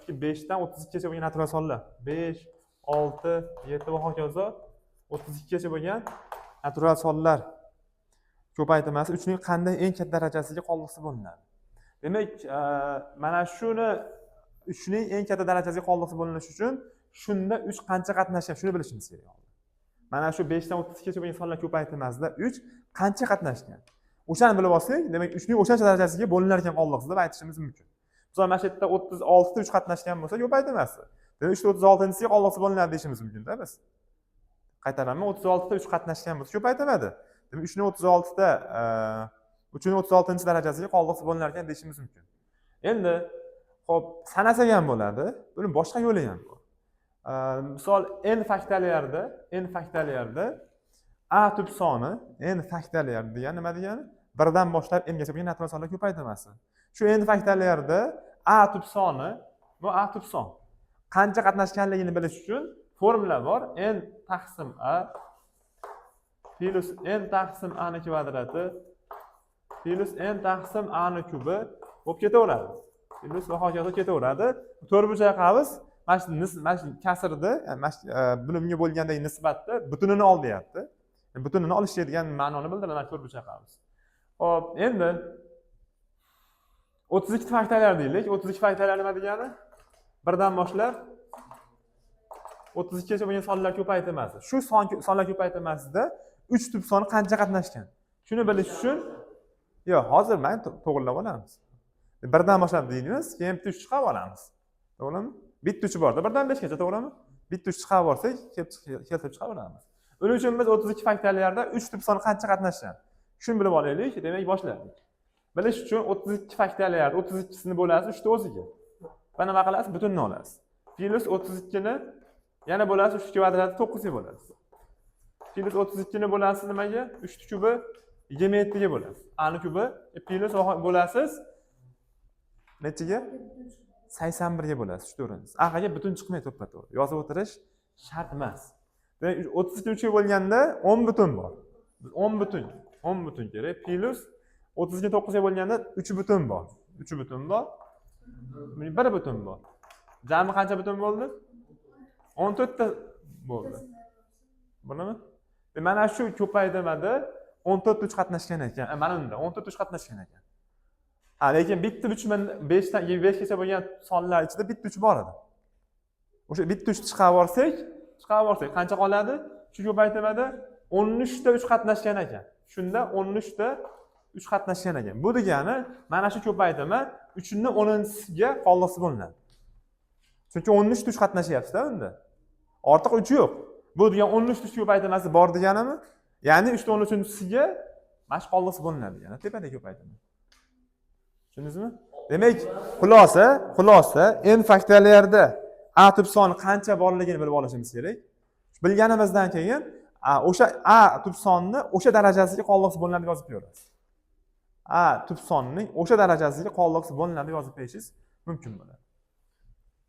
Aytyaptiki, 5 dan 32 gacha bo'lgan natural sonlar: 5, 6, 7 va hokazo, 32 gacha bo'lgan natural sonlar ko'paytirmasi uchning qanday eng katta darajasiga qoldiqsiz bo'linadi? Demak, mana shuni uchning eng katta darajasiga qoldiqsiz bo'linishi uchun shunda uch qancha qatnashgan, shuni bilishimiz kerak. Mana shu 5 dan 32 gacha bo'lgan sonlar ko'paytirmasida uch qancha qatnashgan, o'shani bilib olsak, demak, uchning o'shancha darajasiga bo'linar ekan qoldiqsiz deb aytishimiz mumkin. Misol, mana shu yerda 36 ta uch qatnashgan bo'lsa ko'paytirmasi, demak, uchta 36-nchisiga qoldiqsiz bo'linadi deyishimiz mumkinda. Biz qaytaraman, 36 ta uch qatnashgan bo'lsa ko'paytirmadi, demak, uchni 36 ta, uchini 36-darajasiga qoldiqsiz bo'linar ekan deyishimiz mumkin. Endi ho'p, sanasak ham bo'ladi, buni boshqa yo'li ham bor. Misol, n faktorialda, n faktorialda a tub soni, n faktorial degani nima degani? Birdan boshlab n gacha bo'lgan natural sonlar ko'paytirmasi. Shu n faktorialda a tub soni, bu a tub son qancha qatnashganligini bilish uchun formula bor: n taqsim a plyus n taqsim a ni kvadrati plyus n taqsim a ni kubi bo'lib ketaveradi, plyus va hokazo ketaveradi. To'rtburchak qavs mana shu kasrni, yani mana shu buni bunga bo'lgandagi nisbatni butunini ol deyapti. Butunini olish degan ma'noni bildiradi mana to'rtburchak qavs. Ho'p, endi 32 faktorial deylik. 32 faktorial nima degani? Birdan boshlab 32 gacha bo'lgan sonlar ko'paytirmasi. Shu sonlar ko'paytirmasida uch tub soni qancha qatnashgan, shuni bilish uchun, yo'q, hozir mana to'g'irlab olamiz. Birdan boshlab deymiz, keyin bitta uch chiqarib olamiz, to'g'rimi? Bitta uchi borda birdan 5 gacha, to'g'rimi? Bitta uch chiqarib olsak, keltirib chiqaraveramiz. Uning uchun biz 32 faktorialda uch tub soni qancha qatnashgan, shuni bilib olaylik. Demak, boshladik. Bilish uchun 32 faktorial, 32-sini bo'lasiz uchta o'ziga va nima qilasiz? Butunni olasiz. Plyus 32-ni yana bo'lasiz uch kvadrati to'qqizga bo'lasiz. Plyus 32-ni bo'lasiz nimaga? Uchni kubi 27 ga bo'lasiz. Ani kubi plyus bo'lasiz nechiga? 81 ga bo'lasiz. Uch to'rtinchisi. Aqaga butun chiqmaydi to'ppa to'g'ri. Yozib o'tirish shart emas. Demak, 32 uchga bo'lganda 10 butun bor. 10 butun, 10 butun kerak. Plyus 32 to'qqizga bo'lganda uch butun bor. Uch butun bor. Bir butun bor. Jami qancha butun bo'ldi? 14 ta bo'ldi. Bo'ladimi? Mana shu ko'paytirmada 14 ta uch qatnashgan ekan. Mana unda 14 ta uch qatnashgan ekan. Ha, lekin bitta uch, 5 dan 5 gacha bo'lgan sonlar ichida bitta uch bor edi. O'sha bitta uchni chiqarib yuborsak qancha qoladi? Shu ko'paytirmada 13 ta uch qatnashgan ekan. Shunda 13 ta uch qatnashgan ekan. Bu degani, mana shu ko'paytirma uchni 10-inchisiga qoldiqsiz bo'linadi. Chunki 13 ta uch qatnashyapti-da unda. Ortiq uch yo'q. Bu degani 13 ta uch ko'paytirmasi bor deganimi? Ya'ni uchta 13-inchisiga mana shu qoldiqsiz bo'linadi degani tepada ko'paytirma. Tushundingizmi? Demak, xulosa n faktorialda a tub soni qancha borligini bilib olishimiz kerak. Bilganimizdan keyin o'sha a tub sonni o'sha darajasiga qoldiqsiz bo'linadi deb yozib qo'yamiz. A tub sonining o'sha darajasiga qoldiqsiz bo'linadi deb yozib qo'yishingiz mumkin bo'ladi.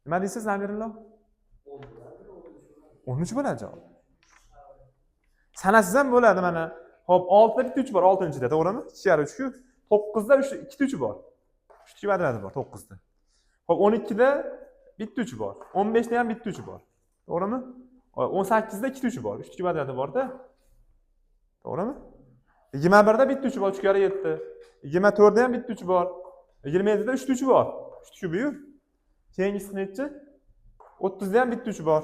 Nima deysiz, Amirillo? 13 bo'ladi javob. Sanasiz ham bo'ladi mana. Xo'p, 6 ta bitta uch bor 6-da, to'g'rimi? Ichkari 3-ku. 9 da 3, ikkita uch bor. 3 kvadrati bor 9 da. Xo'p, 12 da bitta uch bor. 15 da ham bitta uch bor. To'g'rimi? 18 da ikkita uch bor. 3 kvadrati bor-da. To'g'rimi? 21 da bitta uch bor, 3 karra 7. 24 da ham bitta uch bor. 27 da uchta uch bor. 3 kubi-yu. Keyingisi nechi? 30 da ham bitta uch bor.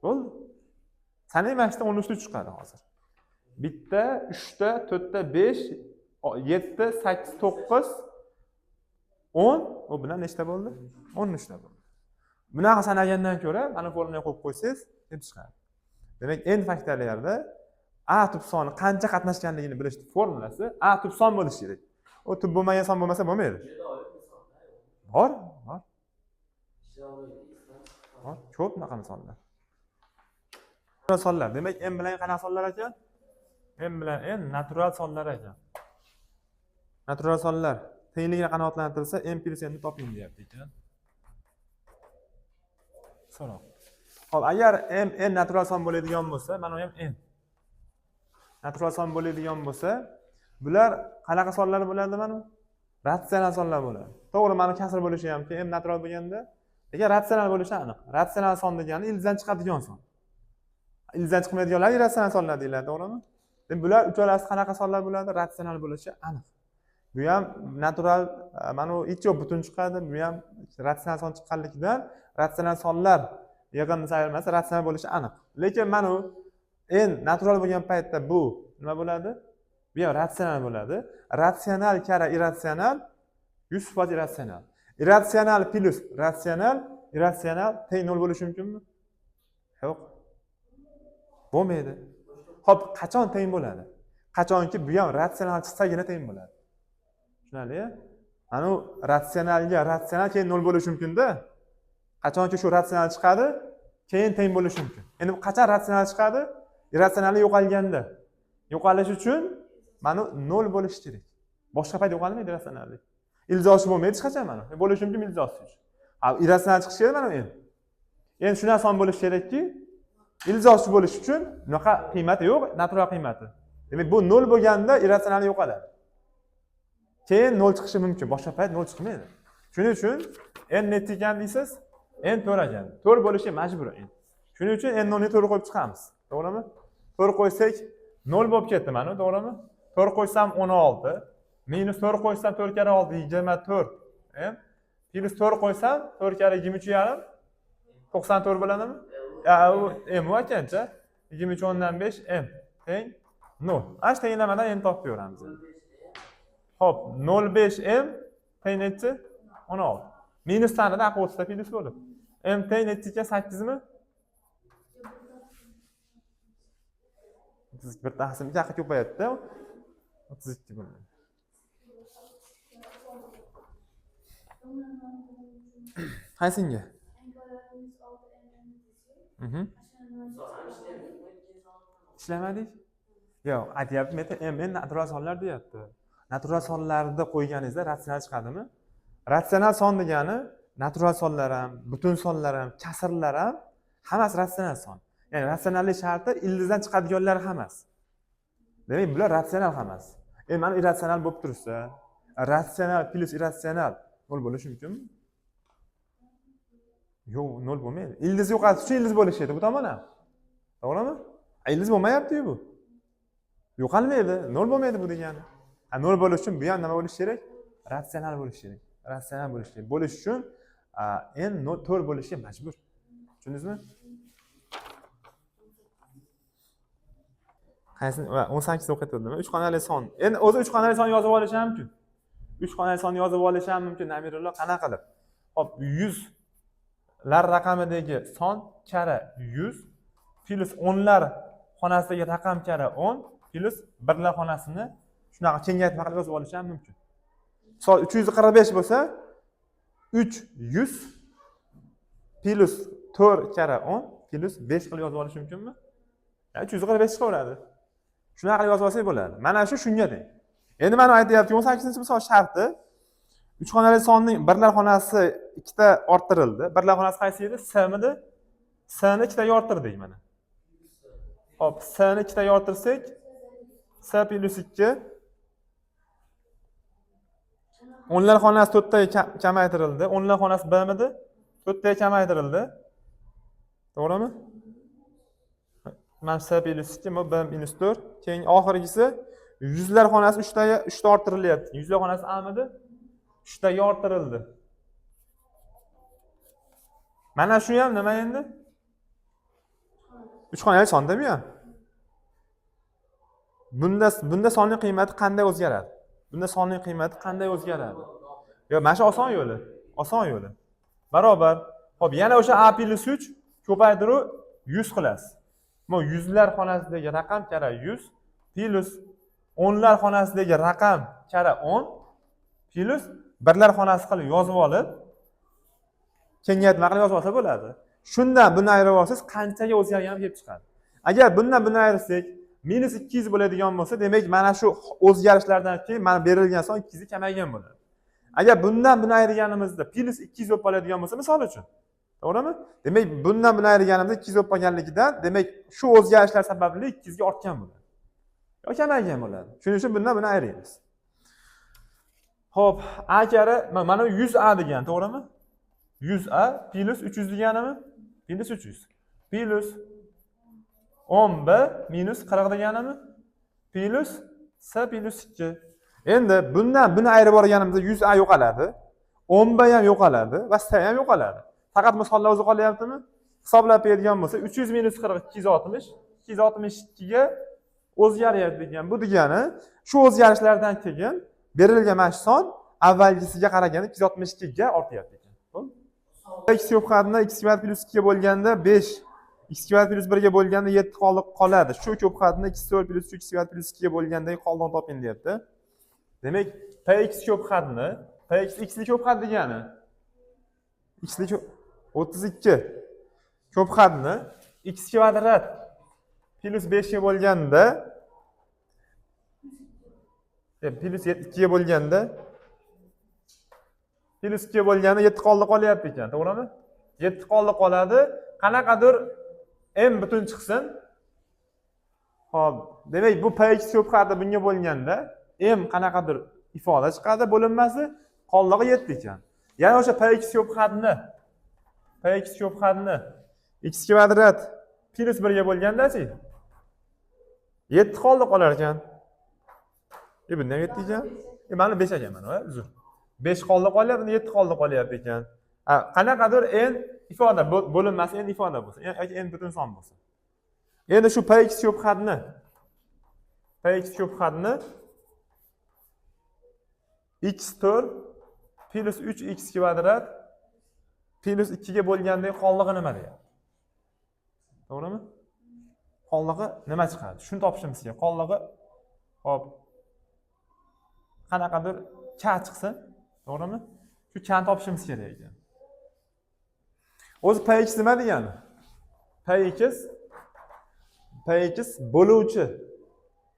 Bo'ldi. Sanang, mana shu 13 ta uch chiqadi hozir. Bitta, uchta, to'rtta, 5, 7, 8, 9, 10. U bilan nechta bo'ldi? 13 ta bo'ldi. Bunaqa sanagandan ko'ra mana formulaga qo'yib qo'ysangiz, deb chiqadi. Demak, n faktorialda a tub soni qancha qatnashganligini bilish formulasi a tub son bo'lishi kerak. U tub bo'lmagan son bo'lmasa bo'lmaydi. Bor, bor. Bor, ko'p bunaqa misollar. Sonlar. Demak, n bilan qanaqa sonlar ekan? M bilan n natural sonlar ekan. Natural sonlar tengligini qanoatlantirsa, m plyus n ni toping deyapti ekan. So'roq. Xo'p, agar m, n natural son bo'ladigan bo'lsa, mana bu ham n. Natural son bo'ladigan bo'lsa, bular qanaqa sonlar bo'ladi mana? Ratsional sonlar bo'ladi. To'g'ri, mana kasr bo'lishi ham m natural bo'lganda Lekin ratsional bo'lishi aniq. Ratsional son degani ildizdan chiqadigan son. Ildizdan chiqmaydiganlar irratsional sonlar deyiladi, to'g'rimi? Demak, bular uchalasi qanaqa sonlar bo'ladi? Ratsional bo'lishi aniq. Bu ham natural, mana bu hech yo'q butun chiqadi, bu ham ratsional son chiqqanligidan ratsional sonlar yig'indisi ayirmasi ratsional bo'lishi aniq. Lekin mana bu n natural bo'lgan paytda bu nima bo'ladi? Bu ham ratsional bo'ladi. Ratsional karra irratsional 100% irratsional. Irratsional plus ratsional, irratsional teng 0 bo'lishi mumkinmi? Yo'q. Bo'lmaydi. Xo'p, qachon teng bo'ladi? Qachonki bu ham ratsional chiqsagina teng bo'ladi. Tushunarli? Mana u ratsionalga ratsional keyin 0 bo'lishi mumkin-da. Qachonki shu ratsional chiqadi, keyin teng bo'lishi mumkin. Endi qachon ratsional chiqadi? Irratsionallik yo'qolganda. Yo'qolishi uchun mana 0 bo'lishi kerak. Boshqa payt yo'qolmaydi irratsionallik. Ildiz bo'lmaydi hech qachon mana. Bo'lishi mumkin ildiz uchun. Irratsional chiqishi kerak mana endi. Endi shunday son bo'lishi kerakki, ildiz bo'lishi uchun bunaqa qiymati yo'q, natural qiymati. Demak, bu 0 bo'lganda irratsional yo'qoladi. Keyin 0 chiqishi mumkin, boshqa payt 0 chiqmaydi. Shuning uchun n necha ekan deysiz? N 4 ekan. 4 bo'lishi majbur n. Shuning uchun n 0 ni 4 qo'yib chiqamiz. To'g'rimi? 4 qo'ysak 0 bo'lib ketdi mana, to'g'rimi? 4 qo'ysam 16, minus 4 qo'ysam 4 karra 6 24. M plus 4 qo'ysam 4 karra 23,5 94 bo'ladimi? Ya, u m u ekancha. 23.5 m teng 0. Ana shu tenglamadan m topib ko'ramiz. Xo'p, 0.5 m teng nechi? 16. Minus tanida aql o'tsa plus bo'lib. M teng nechi ekan? 8 mi? 31 taqsim 2 aql ko'payadi-da. 32 bo'ladi. Qaysinga? Ishlamadik? Yo'q, aytyapti, m n natural sonlar deyapti. Natural sonlarni qo'yganingizda ratsional chiqadimi? Ratsional son degani natural sonlar ham, butun sonlar ham, kasrlar ham hammasi ratsional son. Ya'ni ratsionallik sharti ildizdan chiqadiganlar hammasi. Demak, bular ratsional hammasi. Endi mana irratsional bo'lib tursa, ratsional plus irratsional 0 bo'lishi mumkinmi? Yo'q, 0 bo'lmaydi. Ildiz yo'qotish uchun ildiz bo'lishi kerak bu tomon ham. To'g'rimi? Ildiz bo'lmayapti-yu bu. Yo'qolmaydi, 0 bo'lmaydi bu degani. 0 bo'lishi uchun bu ham nima bo'lishi kerak? Ratsional bo'lishi kerak. Ratsional bo'lishi kerak. Bo'lish uchun n 4 bo'lishi majbur. Tushundingizmi? Qaysini 18 o'qitdimmi? 3 xonali son. Endi o'zi 3 xonali son yozib olish ham mumkin. 3 xonali son yozib olish ham mumkin. Amirulloh qanaqa qilib? Xo'p, 100lar raqamidagi son karra 100 plus 10lar xonasidagi raqam karra 10 plus birlar xonasini shunaqa kengaytma qilib yozib olish ham mumkin. Misol 345 bo'lsa 300 plus 4 karra 10 plus 5 qilib yozib olish mumkinmi? 345 chiqaveradi. Shunaqa qilib yozib olsak bo'ladi. Mana shu shunga teng. Endi mana aytyapti 18-misol sharti 3 xonali sonning birlar xonasi ikkita orttirildi. Birlar xonasi qaysi edi? S midi? S ni ikkitaga orttirdik mana. Xo'p, S ni ikkitaga orttirsak S plus 2 o'nlar xonasi 4 taga kamaytirildi. O'nlar xonasi B midi? 4 taga kamaytirildi. To'g'rimi? Mana S plus 2, bu B minus 4. Keyin oxirgisi yuzlar xonasi 3 taga 3 ta orttirilyapti. Yuzlar xonasi A midi? 3 taga orttirildi. Mana shu ham nima endi? 3 xonali sonda bu ham. Bunda sonning qiymati qanday o'zgaradi? Bunda sonning qiymati qanday o'zgaradi? Yo'q, mana shu oson yo'li. Oson yo'li. Barobar. Xo'p, yana o'sha A plus 3 ko'paytirib 100 qilasiz. Bu yuzlar xonasidagi raqam karra 100 plus o'nlar xonasidagi raqam karra 10 plus birlar xonasi qilib yozib olib, kengaytma qilib yozib olsa bo'ladi. Shundan buni ayirib olsangiz qanchaga o'zgargani kelib chiqadi. Agar bundan buni ayirsak minus 200 bo'ladigan bo'lsa, demak mana shu o'zgarishlardan keyin mana berilgan son 200 ga kamaygan bo'ladi. Agar bundan buni ayirganimizda plus 200 bo'lib qoladigan bo'lsa, misol uchun, to'g'rimi? Demak, bundan buni ayirganimizda 200 bo'lib qolganligidan, demak shu o'zgarishlar sababli 200 ga ortgan bo'ladi. Yoki kamaygan bo'ladi. Shuning uchun bundan buni ayiramiz. Xo'p, A karra mana 100 A degan, to'g'rimi? 100a plyus 300 deganimi? Plyus 300. Plyus 10b minus 40 deganimi? Plyus c plyus 2. Endi bundan buni ayirib yuborganimizda 100a yo'qoladi. 10b ham yo'qoladi va c ham yo'qoladi. Faqat misollar o'zi qolyaptimi? Hisoblab beradigan bo'lsa, 300 minus 40 260, 262 ga o'zgaryapti degan. Bu degani shu o'zgarishlardan keyin berilgan mana shu son avvalgisiga qaraganda 262 ga ortyapti ekan. Bo'ldi. X ko'p hadni x kvadrat plyus 2 ga bo'lganda 5, x kvadrat plyus 1 ga bo'lganda 7 qoldiq qoladi. Shu ko'p hadni x4 plyus 3 x kvadrat plyus 2 ga bo'lgandagi qoldig'ini toping deyapti. Demak, px ko'p hadni, px x li ko'p had degani x li 32 ko'p hadni x kvadrat plyus 5 ga bo'lganda plyus 2 ga bo'lganda, plyus 2 ga bo'lganda 7 qoldiq qolyapti ekan, to'g'rimi? 7 qoldiq qoladi. Qanaqadir m butun chiqsin. Xo'p, demak, bu px ko'p haddi bunga bo'lganda m qanaqadir ifoda chiqadi, bo'linmasi, qoldig'i 7 ekan. Yana o'sha px ko'p hadni x kvadrat plyus 1 ga bo'lgandachi 7 qoldiq qolar ekan. Bunda ham 7 ekan. Mana 5 ekan mana, uzr. 5 qoldiq qolyapti, bunda 7 qoldiq qolyapti ekan. Qanaqadir n ifoda bo'linmasi n ifoda bo'lsa, yoki n butun son bo'lsa. Endi shu px ko'p hadni x4 plyus 3x kvadrat plyus 2 ga bo'lgandagi qoldig'i nima deyapti? To'g'rimi? Qoldig'i nima chiqadi? Shuni topishimiz kerak. Qoldig'i, hop, qanaqadir k chiqsin, to'g'rimi? Shu kni topishimiz kerak ekan. O'zi px nima degani? Px bo'luvchi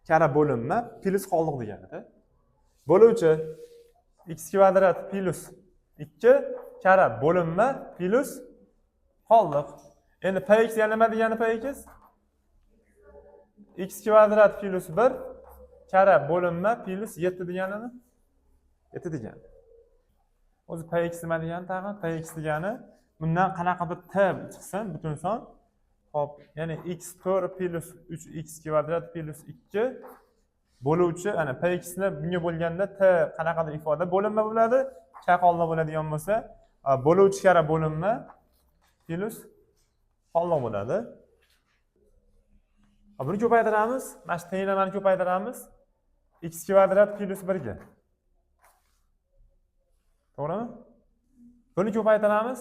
karra bo'linma plyus qoldiq deganida. Bo'luvchi x kvadrat plyus 2 karra bo'linma plyus qoldiq. Endi px yana nima degani px? X kvadrat plyus 1 karra bo'linma plyus 7 deganimi? 7 degani. O'zi px nima degani tag'in? Px degani bundan qanaqadir t chiqsin, butun son. Xo'p, ya'ni x4 plyus 3x kvadrat plyus 2 bo'luvchi, ana px ni bunga bo'lganda t qanaqadir ifoda bo'linma bo'ladi. K qoldiq bo'ladigan bo'lsa, bo'luvchi karra bo'linma plyus qoldiq bo'ladi. Buni ko'paytiramiz. Mana shu tenglamani ko'paytiramiz x kvadrat plyus 1 ga. To'g'rimi? Buni ko'paytiramiz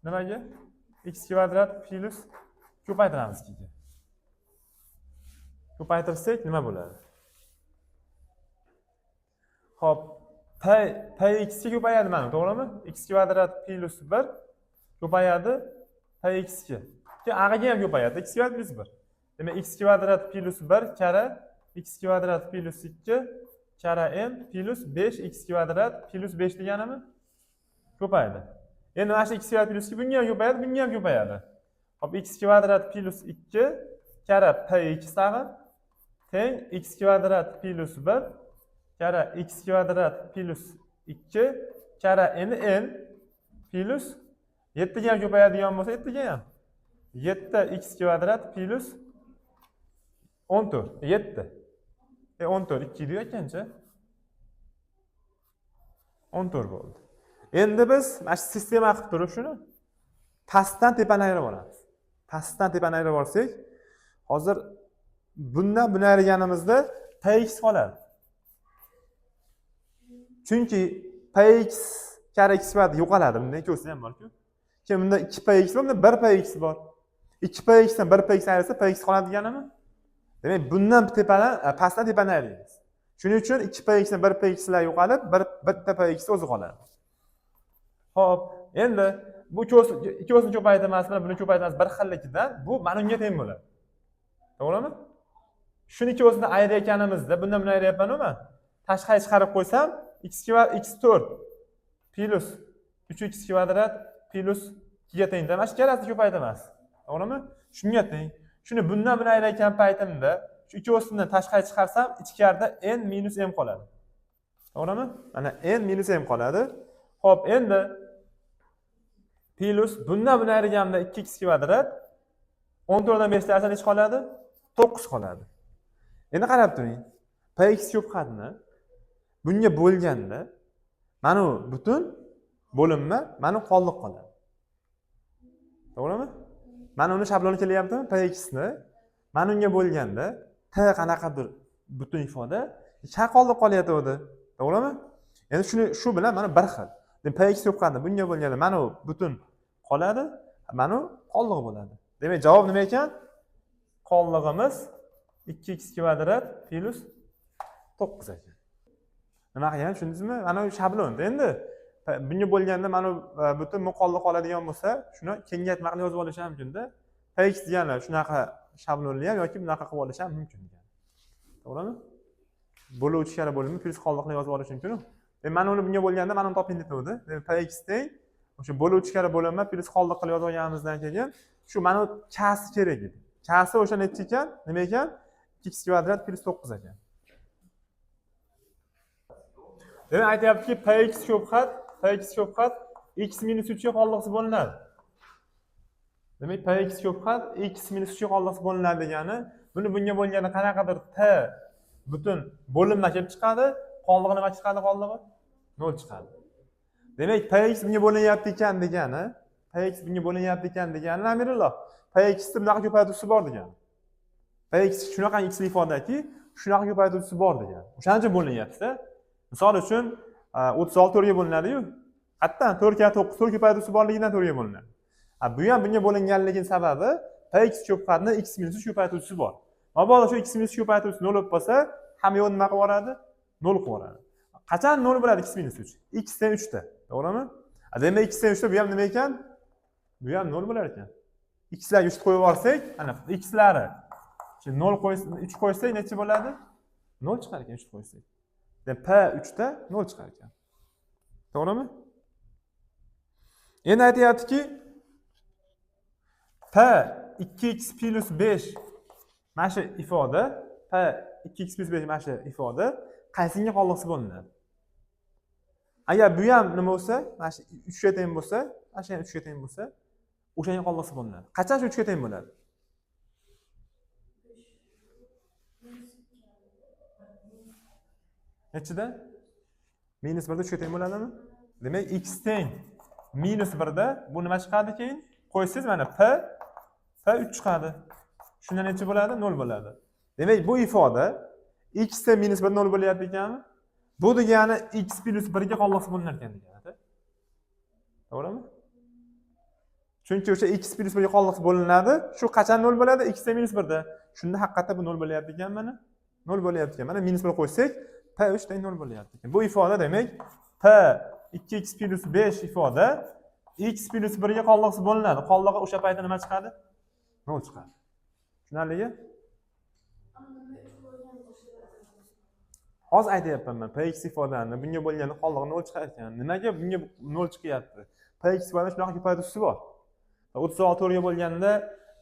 nimaga? X kvadrat plyus ko'paytiramiz 2 ga. Ko'paytirsak nima bo'ladi? Xo'p, p px ga ko'payadi mana, to'g'rimi? X kvadrat plyus 1 ko'payadi px ga. Keyin ag'iga ham ko'payadi x kvadrat plyus 1. Demak, x kvadrat plyus 1 karra x kvadrat plyus 2 karra m plyus 5 x kvadrat plyus 5 deganimi? Ko'payadi. Endi mana shu x kvadrat plyus 2 bunga ham ko'payadi, bunga ham ko'payadi. Xo'p, x kvadrat plyus 2 karra px tag'in teng x kvadrat plyus 1 karra x kvadrat plyus 2 karra endi n plyus 7 ga ham ko'payadigan bo'lsa, 7 ga ham 7 x kvadrat plyus 14, 7, 14 2 diyor ekanchi, 14 bo'ldi. Endi biz mana shu sistema qilib turib, shuni pastdan tepani ayirib olamiz. Pastdan tepani ayirib olsak, hozir bundan buni ayirganimizda px qoladi, chunki px karra x kvadrat yo'qoladi. Bunda ikkovsida ham borku. Keyin bunda 2 px bor, bunda 1 px bor. 2 pxdan 1 px ayrilsa, px qoladi deganimi? Demak, bundan tepadan, pastdan tepani ayiramiz. Shuning uchun 2 pxdan 1 pxlar yo'qolib, bitta px o'zi qoladi. Xo'p, endi bu ikkovsini ko'paytirmasi bilan buni ko'paytirmasi bir xilligidan bu mana unga teng bo'ladi, to'g'rimi? Shuni ikkovsini ayirayotganimizda bundan buni ayiryapmanu man, tashqariga chiqarib qo'ysam, x kvadrat x 4 plyus 3 x kvadrat plyus 2 ga tengda. Mana shu ikkalasini ko'paytirmasi, to'g'rimi? Shunga teng. Shuni bundan buni ayirayotgan paytimda shu ikkovsini tashqariga chiqarsam, ichkarida n minus m qoladi, to'g'rimi? Mana n minus m qoladi. Xo'p, endi Plyus bundan buni ayirganimda 2x kvadrat 14 dan 5 ayirsa necha qoladi? 9 qoladi. Endi qarab turing. Px ko'p xatni bunga bo'lganda mana bu butun bo'linma, mana qoldiq qoladi. To'g'rimi? Mana uni shabloni kelyaptimi? Pxni mana unga bo'lganda t qanaqadir butun ifoda cha qoldiq qolyapti. To'g'rimi? Endi shuni shu bilan mana bir xil. Demak, px ko'p xatni bunga bo'lganda mana bu butun qoladi, mana bu qoldiq bo'ladi. Demak, javob nima ekan? Qoldig'imiz 2x kvadrat plyus 9 ekan. Nima qilgan tushundingizmi? Mana bu shablon. Endi bunga bo'lganda mana bu butun muqolli qoladigan bo'lsa, shuni kengaytma qilib yozib olish ham mumkin-da. Px degani shunaqa shablonli ham yoki bunaqa qilib olish ham mumkin degan. To'g'rimi? Bo'luvchi karra bo'limi plyus qoldiqni yozib olish mumkin. Demak, mana uni bunga bo'lganda mana uni toping deb. Demak, px teng o'sha bo'luvchi karra bo'linma plyus qoldiq qilib yozib olganimizdan keyin shu mana bu kasi kerak edi. Kasi o'sha necha ekan? Nima ekan? 2x kvadrat plyus 9 ekan. Demak, aytyaptiki, px ko'p xat, px ko'p xat x minus 3 ga qoldiqsiz bo'linadi. Demak, px ko'p xat x minus 3 ga qoldiqsiz bo'linadi degani, buni bunga bo'lganda qanaqadir t butun bo'linma kelib chiqadi, qoldig'i nima chiqadi qoldig'i? 0 chiqadi. Demak, px bunga bo'linyapti ekan degani, px bunga bo'linyapti ekan degani, Amirulloh, px ni bunaqa ko'paytiruvchisi bor degani. Px shunaqa x ifodaki, shunaqa ko'paytiruvchisi bor degani. O'shaning uchun bo'linyapti. Misol uchun, 36 4 ga bo'linadi-yu. Qayerdan 4 ga 9 4 ko'paytiruvchisi borligidan 4 ga bo'linadi. Bu ham bunga bo'linganligining sababi px ko'p xatni x minus 3 ko'paytiruvchisi bor. Mabodo shu x minus 3 ko'paytiruvchisi 0 bo'lib qolsa, hamma yo'q nima qilib yuboradi? 0 qilib yuboradi. Qachon 0 bo'ladi x minus 3? X teng 3 ta, to'g'rimi? Demak, x teng 3 ta bu ham nima ekan? Bu ham 0 bo'lar ekan. X larga 3 qo'yib yuborsak, ana x lari 0 qo'ysak, 3 qo'ysak necha bo'ladi? 0 chiqar ekan 3 qo'ysak. Demak, p 3 ta 0 chiqar ekan. To'g'rimi? Endi aytyaptiki, p 2x plyus 5 mana shu ifoda, p 2x plyus 5 mana shu ifoda qaysinga qoldiqsiz bo'linadi? Agar bu ham nima bo'lsa, mana shu 3 ga teng bo'lsa, mana shu ham 3 ga teng bo'lsa, o'shanga qoldiqsiz bo'linadi. Qachon shu 3 ga teng bo'ladi? Nechida? Minus 1 da 3 ga teng bo'ladimi? Demak, x teng minus 1 da bu nima chiqadi keyin? Qo'ysangiz mana p 3 chiqadi. Shunda necha bo'ladi? 0 bo'ladi. Demak, bu ifoda x teng minus 1 0 bo'lyapti ekanmi? Bu degani x plyus 1 ga qoldiqsiz bo'linar ekan degani. To'g'rimi? Chunki o'sha x plyus 1 ga qoldiqsiz bo'linadi. Shu qachon 0 bo'ladi? X teng minus 1 da. Shunda haqiqatda bu 0 bo'lyapti ekan mana. 0 bo'lyapti ekan. Mana minus 1 qo'ysak, p 3 teng 0 bo'lyapti ekan. Bu ifoda demak p 2x plyus 5 ifoda x plyus 1 ga qoldiqsiz bo'linadi. Qoldig'i o'sha paytda nima chiqadi? 0 chiqadi. Tushunarlimi? Hozir aytyapman men px ifodani bunga bo'lganda qoldig'i 0 chiqar ekan. Nimaga bunga 0 chiqyapti? Px ifodani shunaqa ko'paytiruvchisi bor. 36 4 ga bo'lganda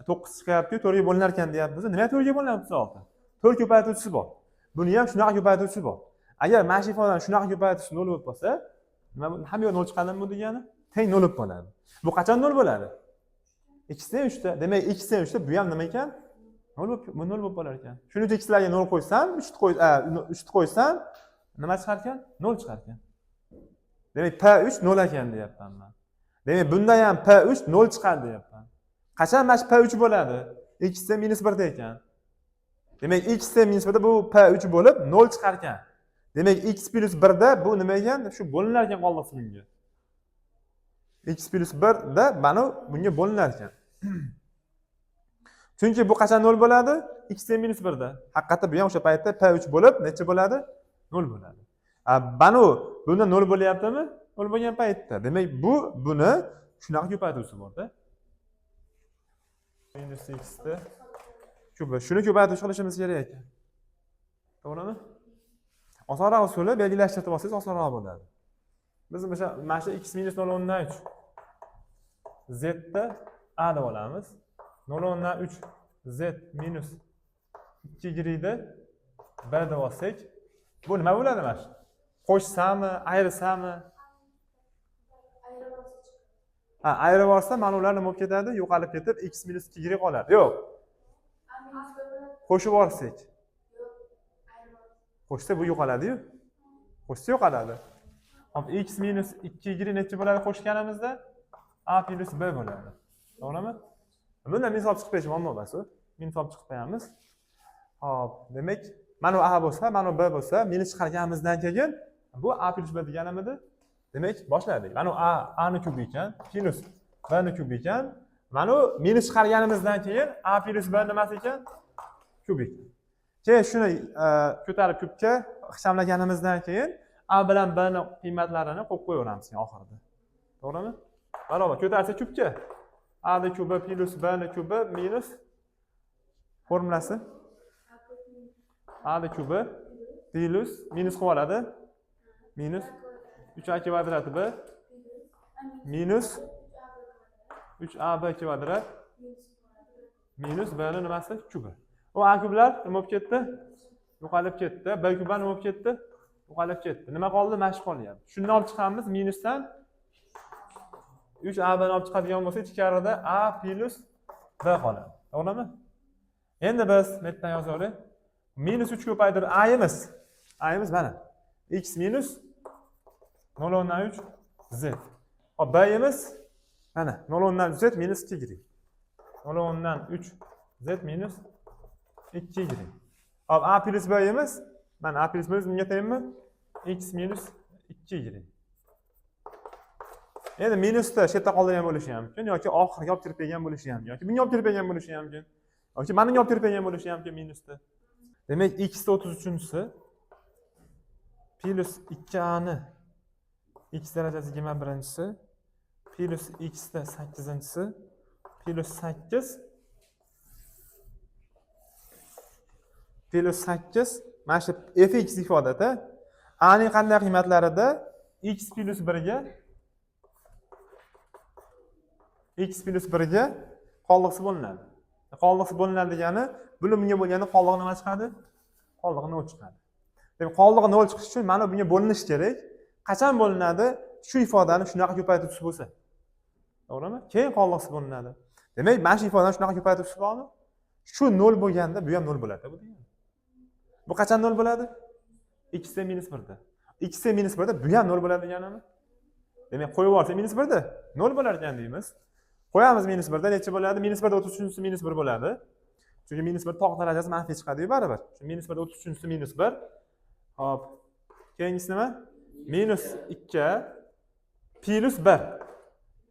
9 chiqyapti-yu, 4 ga bo'linar ekan deyapmiz. Nimaga 4 ga bo'linadi 36? 4 ko'paytiruvchisi bor. Buni ham shunaqa ko'paytiruvchisi bor. Agar mana shu ifodani shunaqa ko'paytiruvchisi 0 bo'lib qolsa, nima hamma yoq 0 chiqadimi bu degani? Teng 0 bo'lib qoladi. Bu qachon 0 bo'ladi? X teng 3 ta. Demak, x teng 3 ta bu ham nima ekan? 0 bo'lib, bu 0 bo'lib qolar ekan. Shuning uchun x larga 0 qo'ysam, 3 qo'y, 3 qo'ysam, nima chiqar ekan? 0 chiqar ekan. Demak, P3 0 ekan deyapman men. Demak, bunda ham P3 0 chiqadi deyapman. Qachon mana shu P3 bo'ladi? X teng minus 1 da ekan. Demak, x teng minus 1 da bu P3 bo'lib 0 chiqar ekan. Demak, x plyus 1 da bu nima ekan? Shu bo'linar ekan qoldiqsi bunga. X plyus 1 da mana bunga bo'linar ekan. Chunki bu qachon 0 bo'ladi? X teng minus 1 da. Haqiqatda bu ham o'sha paytda P3 bo'lib necha bo'ladi? 0 bo'ladi. Mana bunda 0 bo'lyaptimi? 0 bo'lgan paytda. Demak, bu buni shunaqa ko'paytiruvchisi bor-da. Minus x da shuni ko'paytirish qilishimiz kerak ekan. To'g'rimi? Osonroq usuli belgilashtirib olsangiz osonroq bo'ladi. Biz o'sha mana shu x minus 0.3 z da a deb olamiz. 0.3 z minus 2 y da b deb olsak, bu nima bo'ladi mana shu? Qo'shsami, ayirsami? Ha, ayirib yuborsam mana ular nima bo'lib ketadi? Yo'qolib ketib x minus 2y qoladi. Yo'q. Qo'shib yuborsak. Qo'shsa bu yo'qoladi-yu. Qo'shsa yo'qoladi. Hop, x minus 2y necha bo'ladi qo'shganimizda? A plyus b bo'ladi. To'g'rimi? Bundan minus olib chiqib qo'yish muammo emas u. Minus olib chiqib qo'yamiz. Hop, demak, mana bu a bo'lsa, mana bu b bo'lsa, minus chiqarganimizdan keyin bu a plyus b deganimidi? Demak, boshladik. Mana bu a ni kubi ekan, plyus b ni kubi ekan. Mana bu minus chiqarganimizdan keyin a plyus b nimasi ekan? Kubik. Keyin shuni ko'tarib kubga ixchamlaganimizdan keyin a bilan b ni qiymatlarini qo'yib qo'yaveramiz oxirida. To'g'rimi? Barobar ko'tarsa kubga a ni kubi plyus b ni kubi minus formulasi a ni kubi plyus minus qilib oladi. Minus 3a kvadrat b minus 3ab kvadrat minus b ni nimasi? Kubi. U a kublar nima bo'lib ketdi? Yo'qolib ketdi. B kublar nima bo'lib ketdi? Yo'qolib ketdi. Nima qoldi? Mana shu qolyapti. Shundan olib chiqamiz minusdan 3ab ni olib chiqadigan bo'lsa, ichkarida a plyus b qoladi. To'g'rimi? Endi biz bu yerdan yozaveraylik. Minus 3 ko'paytirib a'imiz. A'imiz mana. X minus 0.3 z. Hop, b'imiz mana 0.3 z minus 2y. 0.3 z minus 2y. Hop, a plyus b'imiz mana a plyus b bunga tengmi? X minus 2y. Endi minusni shu yerda qoldirgan bo'lishi ham mumkin yoki oxiriga olib kirib kelgan bo'lishi ham mumkin yoki bunga olib kirib kelgan bo'lishi ham mumkin yoki mana bunga olib kirib kelgan bo'lishi ham mumkin minusni. Demak, x 33-si plyus 2a ni x darajasi 21-si plyus x ni 8-si plyus 8 plyus 8 mana shu fx ifodada a ning qanday qiymatlarida x plyus 1 ga x plyus 1 ga qoldiqsiz bo'linadi. Qoldiqsiz bo'linadi degani buni bunga bo'lganda qoldig'i nima chiqadi? Qoldig'i 0 chiqadi. Demak, qoldig'i 0 chiqishi uchun mana bunga bo'linishi kerak. Qachon bo'linadi? Shu ifodani shunaqa ko'paytirib bo'lsa. To'g'rimi? Keyin qoldiqsiz bo'linadi. Demak, mana shu ifodani shunaqa ko'paytirib bormi? Shu 0 bo'lganda bu ham 0 bo'ladi, bu degani. Bu qachon 0 bo'ladi? X minus 1 da. X minus 1 da bu ham 0 bo'ladi deganimi? Demak, qo'yib yuborsak minus 1 da 0 bo'lar ekan deymiz. Qo'yamiz minus 1 da necha bo'ladi? Minus 1 da 33-si minus 1 bo'ladi. Chunki minus 1 toq darajasi manfiy chiqadi-yu baribir. Shu minus 1 da 33-si minus 1. Hop. Keyingisi nima? Minus 2 plyus 1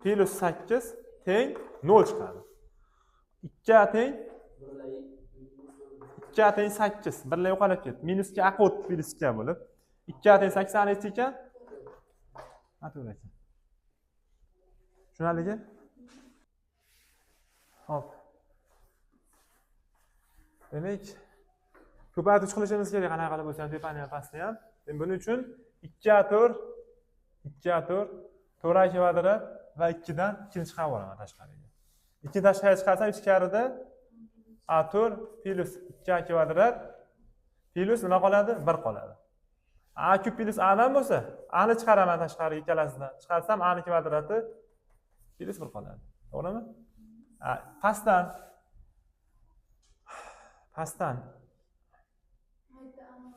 plyus 8 teng 0 chiqadi. 2 teng 2 teng 8. Birlar yo'qolib ketdi. Minus 2 aqib o'tdi plyus 2 bo'lib. 2 teng 8 necha ekan? Ha, to'g'ri ekan. Tushunarligi? Hop. Demak, ko'paytirish qilishimiz kerak qanaqa qilib bo'lsa ham tepani ham pastni ham. Endi buning uchun 2 a 4 2 a 4 4 a kvadrat va 2 dan 2 ni chiqarib yuboraman tashqariga. 2 tashqariga chiqarsam ichkarida a 4 plyus 2 a kvadrat plyus nima qoladi? 1 qoladi. A kub plyus a dan bo'lsa, a ni chiqaraman tashqariga ikkalasidan. Chiqarsam a ni kvadrati plyus 1 qoladi. To'g'rimi? Pastdan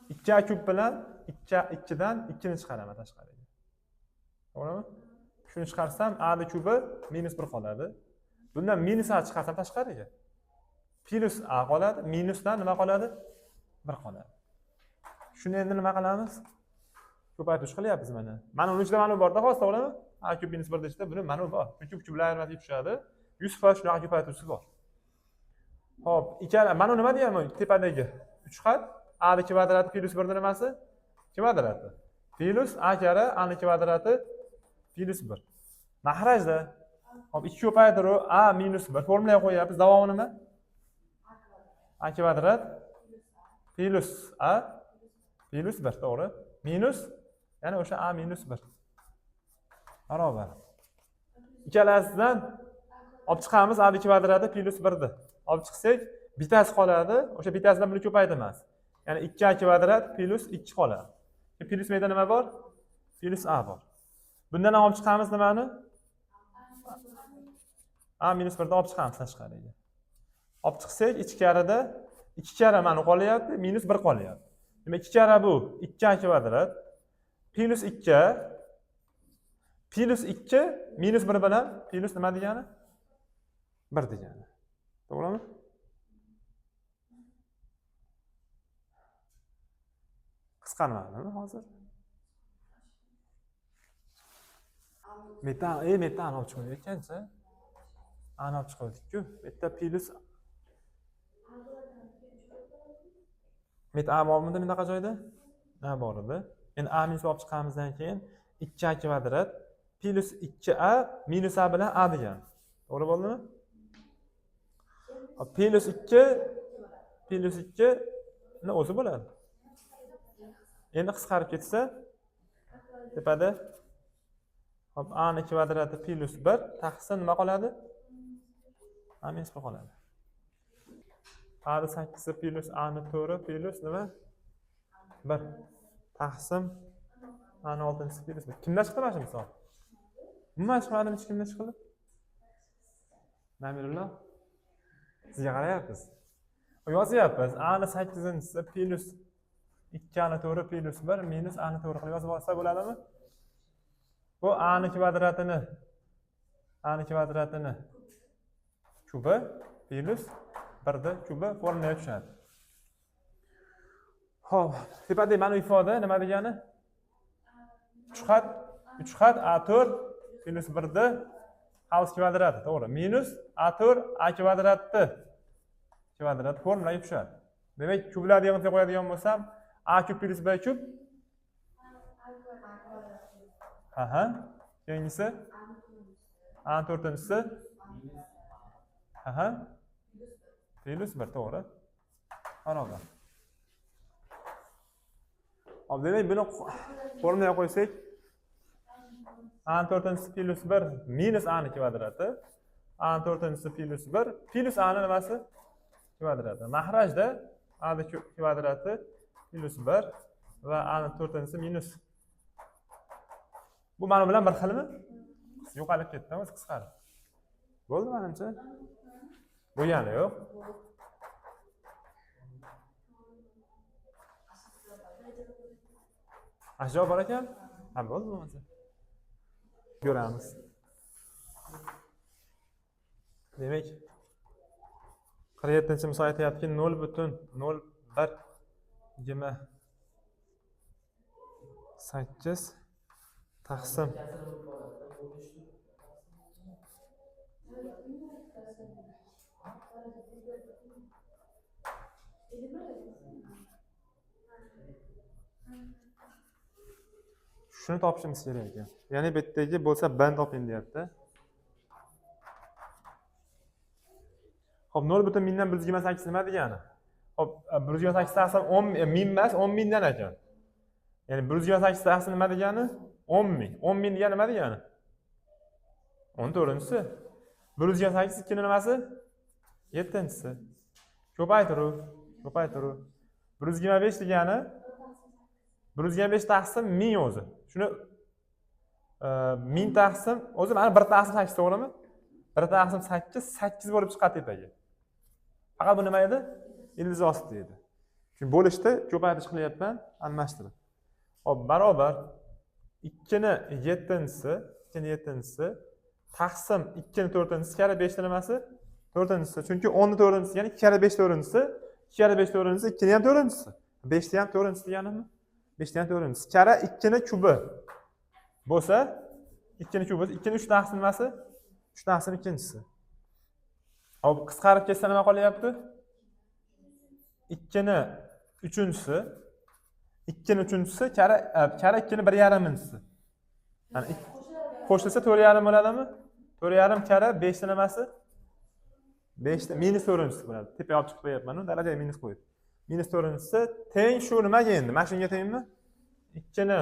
2 a kub bilan 2 dan 2 ni chiqaraman tashqariga. To'g'rimi? Shuni chiqarsam a ni kubi minus 1 qoladi. Bundan minus a chiqarsam tashqariga plyus a qoladi, minusdan nima qoladi? 1 qoladi. Shuni endi nima qilamiz? Ko'paytirish qilyapmiz mana. Mana uni ichida mana borda hozir, to'g'rimi? A kub minus 1 ichida buni mana bor. Chunki kublar ayirmasiga tushadi. 100% shunaqa ko'paytiruvchisi bor. Hop, ikkala mana nima deyapman tepadagi 3 xat a ni kvadrati plyus 1 nimasi? Kvadrati. Plyus a karra a ni kvadrati plyus 1. Mahrajda. Hop, 2 ko'paytiruv a minus 1 formulaga qo'yyapmiz. Davomi nima? A kvadrat plyus a plyus 1, to'g'ri. Minus ya'ni o'sha a minus 1 barobar. Ikkalasidan olib chiqamiz a kvadrati plyus 1 ni. Olib chiqsak, bittasi qoladi, o'sha bittasidan buni ko'paytiramiz. Ya'ni 2a kvadrat plyus 2 qoladi. Plyus bu yerda nima bor? Plyus a bor. Bundan ham olib chiqamiz nimani? A minus 1 dan olib chiqamiz tashqariga. Olib chiqsak, ichkarida 2 karra mana qolyapti, minus 1 qolyapti. Demak, 2 karra bu 2a kvadrat plus 2 plus 2 minus 1 bilan plus nima degani? 1 degani. To'g'rimi? Qisqarmadimi hozir? Metan, metan olib chiqdik ekancha. Ani olib chiqdik-ku. Bu yerda plus met a bormidi bunaqa joyda? A bor edi. Endi a minus olib chiqqanimizdan keyin 2a kvadrat plus 2a minus a bilan a degan. To'g'ri bo'ldimi? Plus 2 plus 2 ni o'zi bo'ladi. Endi qisqarib ketsa tepada hop a ni kvadrati plus 1 taqsim nima qoladi? A minus 1 qoladi. A ni 8 plus a ni 4 plus nima? 1 taqsim a ni 6 plus 1. Kimdan chiqdi mana shu misol? Umuman chiqmadimi, hech kimdan chiqdi? Namirullo, sizga qarayapmiz. Yozyapmiz. A ni 8-inchisi plus 2 a ni 4 plus 1 minus a ni 4 qilib yozib olsa bo'ladimi? Bu a ni kvadratini kubi plus 1 ni kubi formulaga tushadi. Xo'p, tepadagi mana ifoda nima degani? 3 xat a4 plus 1 ni havz kvadrati, to'g'ri. Minus a4 a kvadratni kvadrat formulaga tushadi. Demak, kublarni yig'indiga qo'yadigan bo'lsam, a kub plus b kub. Aha. Keyingisi a to'rtinchisi. Aha. Plus 1, to'g'ri. Barobar. Hop, demak, buni formulaga qo'ysak, a to'rtinchisi plus 1 minus a ni kvadrati, a to'rtinchisi plus 1 plus a ni nimasi? Kvadrati. Mahrajda a ni kvadrati plus 1 va a ni to'rtinchisi minus. Bu mana bilan bir xilmi? Yo'qolib ketdi, o'zi qisqarib. Bo'ldi menimcha. Bo'lgani yo'q. Ashyo bor ekan? Ha, bo'ldi bo'lmasa. Ko'ramiz. Demak, 47-misol aytyaptiki, 0.01 28 taqsim shuni topishimiz kerak ekan. Ya'ni bu yerdagi bo'lsa b ni toping deyapti. Xo'p, 0.1128 nima degani? Xo'p, 128 taqsim 10 ming emas, 10 mingdan ekan. Ya'ni 128 taqsim nima degani? 10 ming. 10 ming degani nima degani? 14-inchisi. 128 ikkini nimasi? 7-inchisi. Ko'paytiruv, ko'paytiruv. 125 degani 125 taqsim 1000 o'zi. Shuni 1000 taqsim o'zi mana 1 taqsim 8 to'g'rimi? 1 taqsim 8 8 bo'lib chiqadi tepaga. Faqat bu nima edi? Ildiz osti edi. Shu bo'lishda ko'paytirish qilyapman, almashtirib. Xo'p, barobar 2 ni 7-inchisi, 2 ni 7-inchisi taqsim 2 ni 4-inchisi karra 5 ni nimasi? 4-inchisi. Chunki 10 ni 4-inchisi, ya'ni 2 karra 5 4-inchisi, 2 karra 5 4-inchisi, 2 ni ham 4-inchisi. 5 ni ham 4-inchisi deganimi? 5 ni ham 4-inchisi. Karra 2 ni kubi bo'lsa, 2 ni kubi, 2 ni 3 taqsim nimasi? 3 taqsim 2-inchisi. Hop, qisqarib ketsa nima qolyapti? 2 ni 3-inchisi, 2 ni 3-inchisi karra 2 ni 1,5-inchisi. Ya'ni qo'shilsa 4,5 bo'ladimi? 4,5 karra 5 ni nimasi? 5 ni minus 4-inchisi bo'ladi. Tepaga olib chiqib qo'yapman-u, darajaga minus qo'yib. Minus 4-inchisi teng shu nimaga endi? Mana shunga tengmi? 2 ni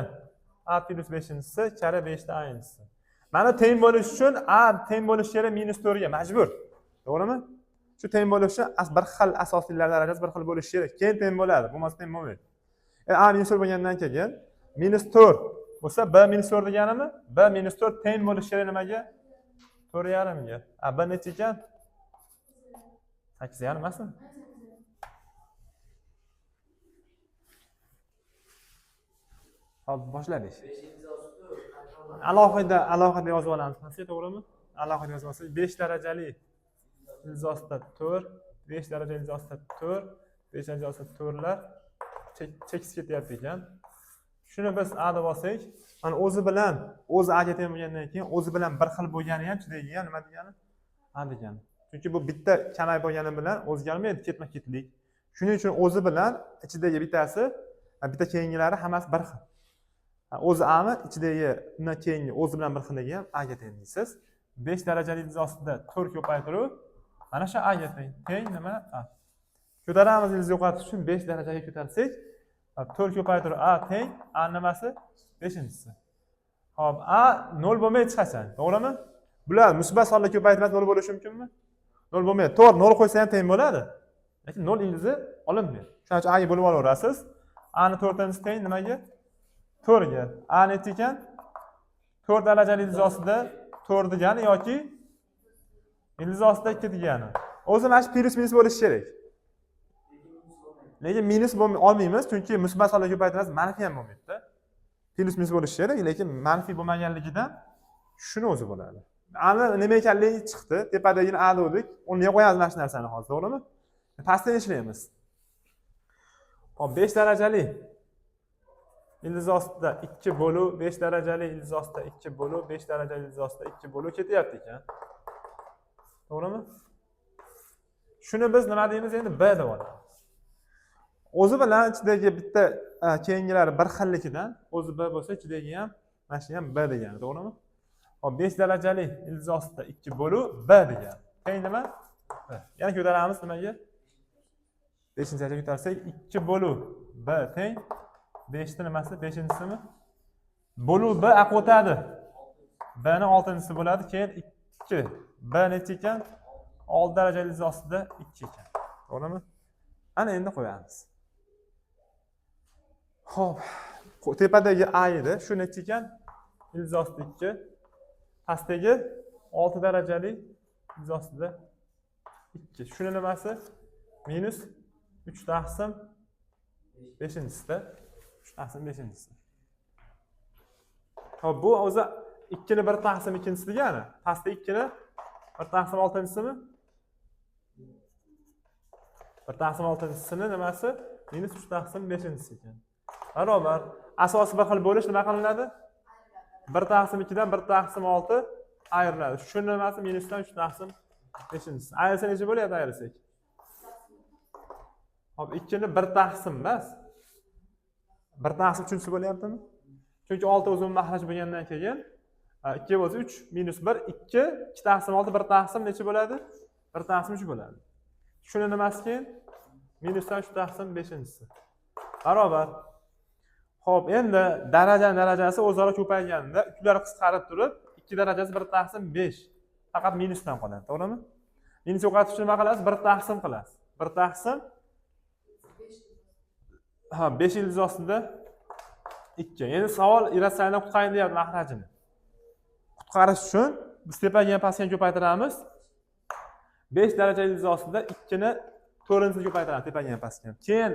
a plus 5-inchisi karra 5 ni a-inchisi. Mana teng bo'lish uchun a teng bo'lishi kerak minus 4 ga majbur. To'g'rimi? Shu teng bo'lishi bir xil asoslilar darajasi bir xil bo'lishi kerak. Keyin teng bo'ladi, bo'lmasa teng bo'lmaydi. A minus 4 bo'lgandan keyin minus 4 bo'lsa b minus 4 deganimi? B minus 4 teng bo'lishi kerak nimaga? 4,5ga. A b necha ekan? 8,5 emasmi? Hop, boshladik. Alohida alohida yozib olamiz. Pastga, to'g'rimi? Alohida yozib olsak, 5 darajali ildiz ostida 4, 5 darajali ildiz ostida 4, 5 darajali ostida 4lar cheksiz ketyapti ekan. Shuni biz A deb olsak, mana o'zi bilan o'zi A ga teng bo'lgandan keyin o'zi bilan bir xil bo'lgani ham ichidagi ham nima degani? A degani. Chunki bu bitta kamayib bo'lgani bilan o'zgarmaydi ketma-ketlik. Shuning uchun o'zi bilan ichidagi bittasi, bitta keyingilari hammasi bir xil. O'zi A mi, ichidagi undan keyingi o'zi bilan bir xilligi ham A ga teng deysiz. 5 darajali ildiz ostida 4 ko'paytiruv mana shu A ga teng. Teng nima? A. Ko'taramiz ildiz yo'qotish uchun 5 darajaga ko'tarsak, 4 ko'paytiruv A teng A nimasi? 5-inchisi. Xo'p, A 0 bo'lmaydi hech qachon, to'g'rimi? Bular musbat sonlar ko'paytirmasi 0 bo'lishi mumkinmi? 0 bo'lmaydi. To'g'ri, 0 qo'ysa ham teng bo'ladi. Lekin 0 ildizi olinmaydi. Shuning uchun A ga bo'lib olaverasiz. A ni 4-inchisi teng nimaga? 4 ga. A necha ekan? 4 darajali ildiz ostida 4 degani yoki ildiz ostida 2 degani. O'zi mana shu plyus minus bo'lishi kerak. Lekin minus olmaymiz, chunki musbat sonlar ko'paytirmasi manfiy ham bo'lmaydi-da. Plyus minus bo'lishi kerak, lekin manfiy bo'lmaganligidan shuni o'zi bo'ladi. Ani nima ekanligi chiqdi. Tepadagini A dedik. O'rniga qo'yamiz mana shu narsani hozir, to'g'rimi? Pastdan ishlaymiz. Hop, 5 darajali ildiz ostida 2 bo'luv 5 darajali ildiz ostida 2 bo'luv 5 darajali ildiz ostida 2 bo'luv ketyapti ekan. To'g'rimi? Shuni biz nima deymiz endi? B deb olamiz. O'zi bilan ichidagi bitta keyingilari bir xillikidan o'zi B bo'lsa, ichidagi ham mana shu ham B degani, to'g'rimi? Hop, 5 darajali ildiz ostida 2 bo'luv B degani. Teng nima? B. Yana ko'taramiz nimaga? 5-darajaga ko'tarsak 2 bo'luv B teng 5 ni nimasi? 5-chisimi? Bo'luv B aql o'tadi. B ni 6-chisi bo'ladi, keyin 2. B necha ekan? 6 darajali ildiz ostida 2 ekan. To'g'rimi? Ana endi qo'yamiz. Xo'p, tepadagi A edi. Shu necha ekan? Ildiz ostida 2. Pastdagi 6 darajali ildiz ostida 2. Shuni nimasi? Minus 3 taqsim 5-chisida. 3 taqsim 5-chisi. Xo'p, bu o'zi 2 ni 1 taqsim 2-chisi degani. Pastda 2 ni 1 taqsim 6-chisimi? 1 taqsim 6-chisini nimasi? Minus 3 taqsim 5-chisi ekan. Barobar. Asosi bir xil bo'lish nima qilinadi? 1 taqsim 2 dan 1 taqsim 6 ayriladi. Shuni nimasi? Minusdan 3 taqsim 5-chisi. Ayrilsa necha bo'lyapti ayrilsak? Hop, 2 ni 1 taqsim emas. 1 taqsim 3-chisi bo'lyaptimi? Chunki 6 o'zini mahraj bo'lgandan keyin 2 bo'lsa 3 minus 1 2, 2 taqsim 6 1 taqsim necha bo'ladi? 1 taqsim 3 bo'ladi. Shuni nimasi keyin? Minusdan 3 taqsim 5-chisi. Barobar. Xo'p, endi darajani darajasi o'zaro ko'payganda 3lar qisqarib turib, 2 darajasi 1 taqsim 5. Faqat minusdan qoladi, to'g'rimi? Minus yo'qotish uchun nima qilasiz? 1 taqsim qilasiz. 1 taqsim 5 ildiz ostida 2. Endi savol irratsionaldan qutqaring deyapti mahrajini. Qutqarish uchun biz tepaga ham pastga ham ko'paytiramiz. 5 daraja ildiz ostida 2 ni 4-chisini ko'paytiramiz tepaga ham pastga ham. Keyin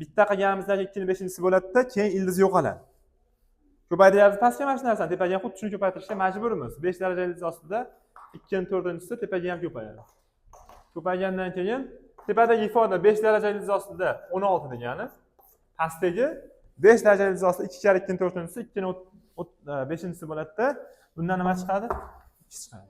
bitta qilganimizdan 2 ni 5-chisi bo'ladi-da, keyin ildiz yo'qoladi. Ko'paytiryapmiz pastga mana shu narsani, tepaga ham xuddi shuni ko'paytirishga majburmiz. 5 daraja ildiz ostida 2 ni 4-chisi tepaga ham ko'payadi. Ko'paygandan keyin tepadagi ifoda 5 daraja ildiz ostida 16 degani, pastdagi 5 daraja ildiz ostida 2 karra 2 ni 4-chisi 2 ni 5-chisi bo'ladi-da, bundan nima chiqadi? 2 chiqadi.